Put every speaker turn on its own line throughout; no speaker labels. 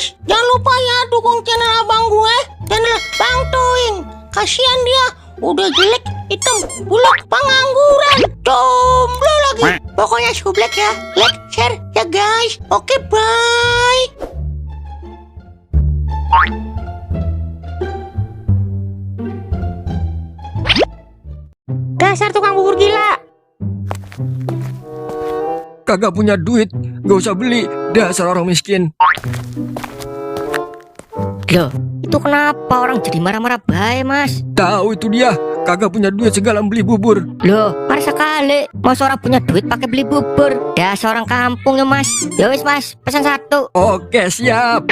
guys, jangan lupa ya dukung channel abang gue, channel Bang Toing. Kasihan dia, udah jelek, hitam, buluk, pengangguran, jomblo lagi. Pokoknya sublek ya, like, share ya guys. Oke, bye. Dasar tukang bubur gila.
Kagak punya duit, gak usah beli. Dasar orang miskin.
Loh, itu kenapa orang jadi marah-marah bae, Mas?
Tahu itu dia, kagak punya duit segala beli bubur.
Loh, parah sekali. Masa orang punya duit pakai beli bubur? Dasar orang kampung ya, Mas. Ya wis, Mas, pesan satu.
Oke, siap.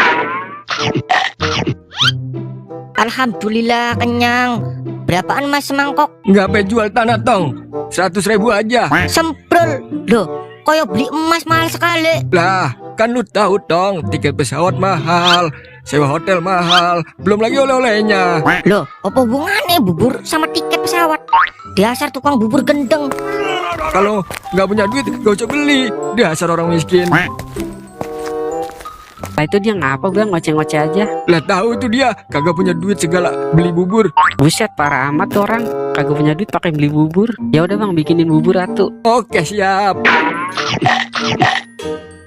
Alhamdulillah kenyang. Berapaan, Mas, semangkok?
Nggak pe jual tanah tong, 100.000 aja.
Semprul. Loh, koyo beli emas mahal sekali.
Lah, kan lu tahu dong, tiket pesawat mahal, sewa hotel mahal, belum lagi oleh-olehnya.
Loh, apa hubungannya bubur sama tiket pesawat? Dasar tukang bubur gendeng.
Kalau nggak punya duit, gak usah beli. Dasar orang miskin.
Lah itu dia ngapa bang, ngoceh-ngoceh aja.
Lah tahu itu dia, kagak punya duit segala beli bubur.
Buset, parah amat tuh orang. Kagak punya duit pakai beli bubur. Ya udah bang, bikinin bubur atuh.
Oke, siap.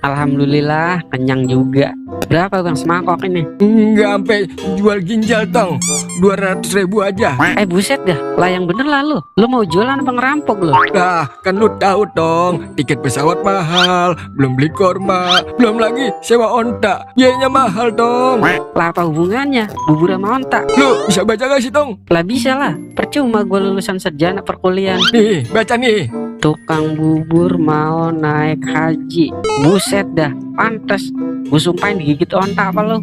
Alhamdulillah kenyang juga. Berapa bang semangkok ini?
Nggak sampai jual ginjal tong, 200.000 aja.
Buset dah, lah yang bener lah lu. Lu mau jualan apa ngerampok lu?
Lah, kan lu tahu dong, tiket pesawat mahal, belum beli korma, belum lagi sewa onta, biayanya mahal dong.
Lah apa hubungannya bubur sama onta?
Lu bisa baca gak sih tong?
Lah bisa lah, percuma gua lulusan sarjana perkuliahan.
Nih, baca nih.
Tukang bubur mau naik haji. Buset dah, pantes. Gua sumpahin digigit onta apa lu?